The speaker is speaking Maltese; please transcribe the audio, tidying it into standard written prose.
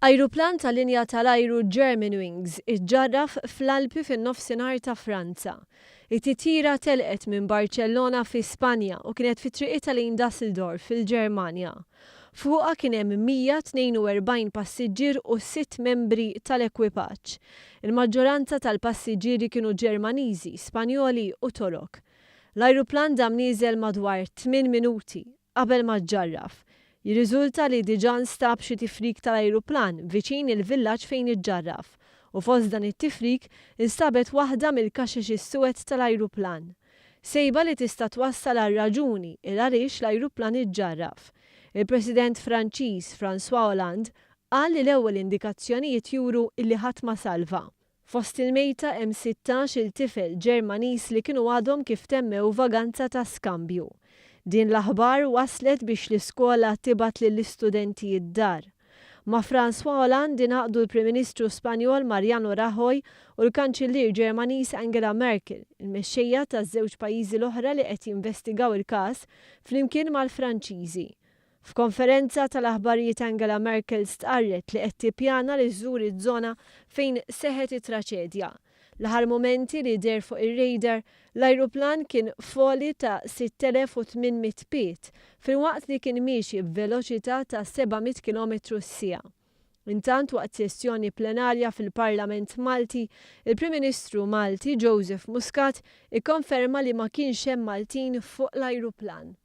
Ajruplan tal-linja tal-ajru Germanwings iġġarraf fl-Alpi fin-Nofsinhar ta' Franza. It-titjira telqet minn Barċellona fi Spanja u kienet fi triqitha lejn Dusseldorf fil-Ġermanja. Fuqha kien hemm 142 passiġġier u sitt membri tal-ekwipaġġ. Il-maġġoranza tal-passiġġieri kienu Ġermaniżi, Spanjoli u Torok. L-ajruplan dam nieżel madwar tmien minuti qabel ma ġġarraf. Jirriżulta li diġà nstab xi tifrik tal-ajruplan viċin il-villaġġ fejn iġġarraf u fost dan it-tifrik instabet waħda mill-kaxex is-suwed tal-ajruplan. Sejba li tista' twassal għar-raġuni il għaliex l-ajruplan iġġarraf. Il-President Franċiż François Hollande qal li l-ewwel indikazzjonijiet juru illi ħadd ma salva. Fost il-mejta hemm 16-il tifel Ġermaniż li kienu għadhom kif temmew vaganza ta' skambju. Din l-aħbar wasslet biex l-iskola tibgħat lill-istudenti d-dar. Ma' François Hollande ingħaqdu l-Prim Ministru Spanjol Mariano Rajoy u l-Kanċillier Ġermaniż Angela Merkel, il-mexxejja taż-żewġ pajjiżi l-oħra li qed jinvestigaw il-każ flimkien mal-Franċiżi. F'konferenza tal-aħbarijiet Angela Merkel stqarret li qed tippjana li żżur iż-żona fejn seħħet it-traċedja. L-aħħar mumenti li deher fuq ir-radar, l-ajruplan kien f'għoli ta' 6,800 pied filwaqt li kien miexi b'veloċità ta' 700 kilometru s-siegħa. Intant waqt sessjoni plenarja fil-Parlament Malti, il-Prim Ministru Malti Joseph Muscat ikkonferma li ma kienx hemm Maltin fuq l-ajruplan.